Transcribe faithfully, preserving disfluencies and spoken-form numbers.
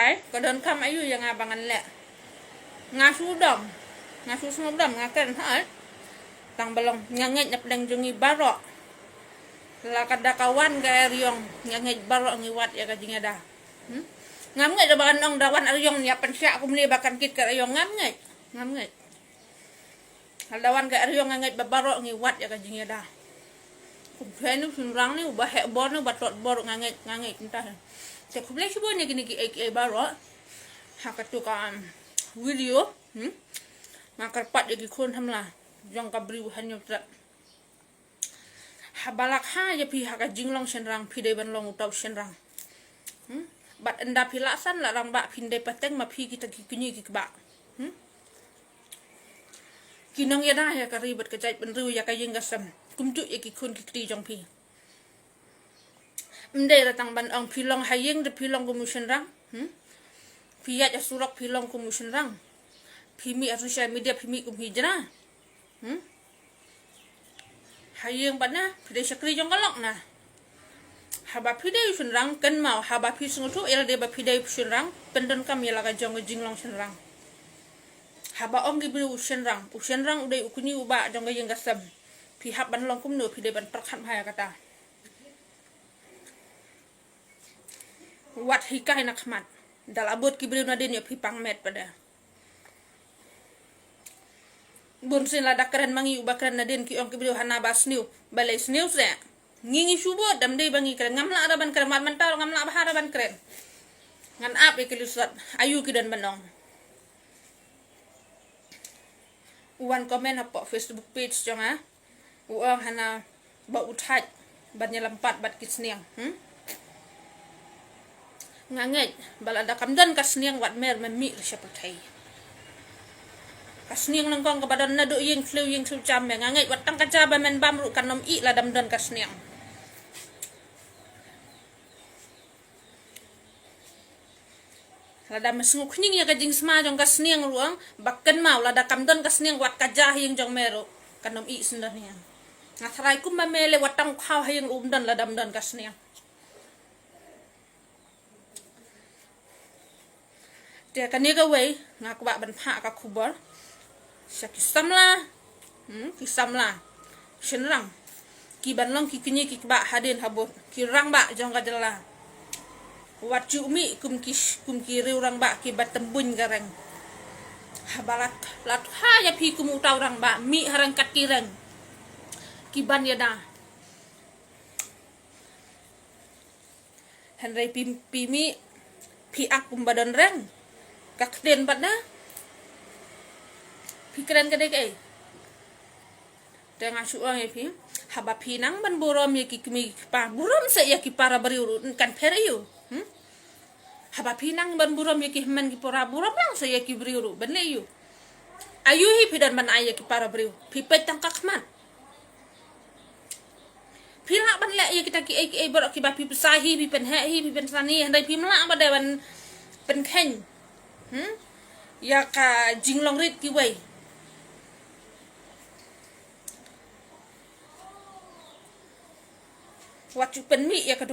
Ai, ka donkam aïu ïa nga ba ngan leh. Nga shu dom. Nga shu sngewdom, nga kren hooid. Tang ba long nga ngeit na pdeng jong ngi baroh. La ka da ka wan ka eriong, nga ngeit baroh ngi wad ïa ka jingïada. Hmm? Ngam ngeit ba kan ong da wan eriong ïa pynshah kumne ba kan kit ka eriong, ngam ngeit. Ngam ngeit. Haba wan ka eriong nga ngeit ba baroh ngi wad ïa ka jingïada. Kumjuh ïa u shynrang ne uba heh bor ne uba tlot bor nga ngeit, nga ngeit kumta. Te khublei shibun ïa kine kiei kiei baroh. Ha katu ka, um, video, hmm? Nga kyrpad ïa ki khun samla jong ka Bri u Hynñiewtrep. Haba la kha ïa phi ha ka jinglong shynrang phi dei ban long uta u shynrang. Hmm? Bad ynda phi la san la rangbah phin dei pateng ma phi kita ki kñi ki kba. Hmm? Ki nongïada ïa ka ri bad ka jaitbynriew ïa ka ïing ka sem. Kumjuh ïa ki khun ki kti jong phi. Ym dei ra tang ban ong phi long ha ïing da phi long kum u shynrang. Hmm? Phi ïaid ha surok phi long kum u shynrang. Phi mih ha social media phi mih kum hijra. Hmm? Ha ïing bad na, phi dei shakri jong ka lok na. Haba phi dei u shynrang, kynmaw, haba phi sngewthuh ïa lade ba phi dei u shynrang, pyndonkam ïa la ka jong ka jinglong shynrang. Haba ong ki briew u shynrang, u shynrang u dei u kñi u ba jong ka ïing ka sem. Phi hap ban long kumno, phi dei ban pyrkhat bha ïa kata. Wat hikai na khmat. Da la bud ki briew nadien ïa phi pang met pat de. Bun sien lada kren ma ngi uba kren nadien ki ong ki briew hana ba sniew. Balei sniew se. Ngi ngi shu bud, ym dei ba ngi kren. Ngam lah ra ban kren, mat mynta ngam lah bha ra ban kren. Ngan ap ïa ki lyndet. Aïu ki don ban ong. U wan comment hapoh Facebook page jong nga. U ong hana ba u thait ban ïalam pat bad ki sniang. Hmm? Nga ngeit ba lada kam don ka sniang wat mer men mih sha pyrthei. Ka sniang nyngkong kaba don naduh ïing thliew ïing thliew jam me. Nga ngeit wat tang ka ja ba men bam ruh kan ym ih lada ym don ka sniang. Lada me sngew khñiang ïa ka jingsma jong ka sniang ruh ong, ba kynmaw lada kam don ka sniang wat ka ja ha ïing jong me ruh kan ym ih shen don ïa. Nga tharai kumba me leh wat tang u khaw ha ïing um don lada ym don ka sniang. Te kane kawei nga kwah ban phah ka khubor sha ki samla. Hmm, ki samla shynrang ki ban long ki kñi ki kba hadien habud, ki rangbah jong ka jylla. Wat ju mih kum ki, kum ki riew rangbah kiba tymbuin ka reng. Haba la, la kha ïa phi kum uta u rangbah, mih ha reng kat ki reng ki ban ïada. Hynrei phi, phi mih, phi ak kumba don reng. Ka ktien pat na. Phi kren ka dei kaei. Te nga shu ong ïa phi, haba phi nang ban burom ïa ki kmie ki kpa, burom sa ïa ki para briew ruh, kan pher aïu. Hmm? Haba phi nang ban burom ïa ki hynmen ki para, burom lang sa ïa ki briew ruh, ban leh aïu. Aïu hi phi don ban ai ïa ki para briew, phi peit tang ka khmat. Phi lah ban leh ïa kita kiei kiei baroh kiba phi pynsa hi, phi pynheh hi, phi pynsani, hynrei phim lah ban dei ban pynkheiñ. Hmm? Ïa ka jinglong rit kiwei. Wat ju pynmih ïa katu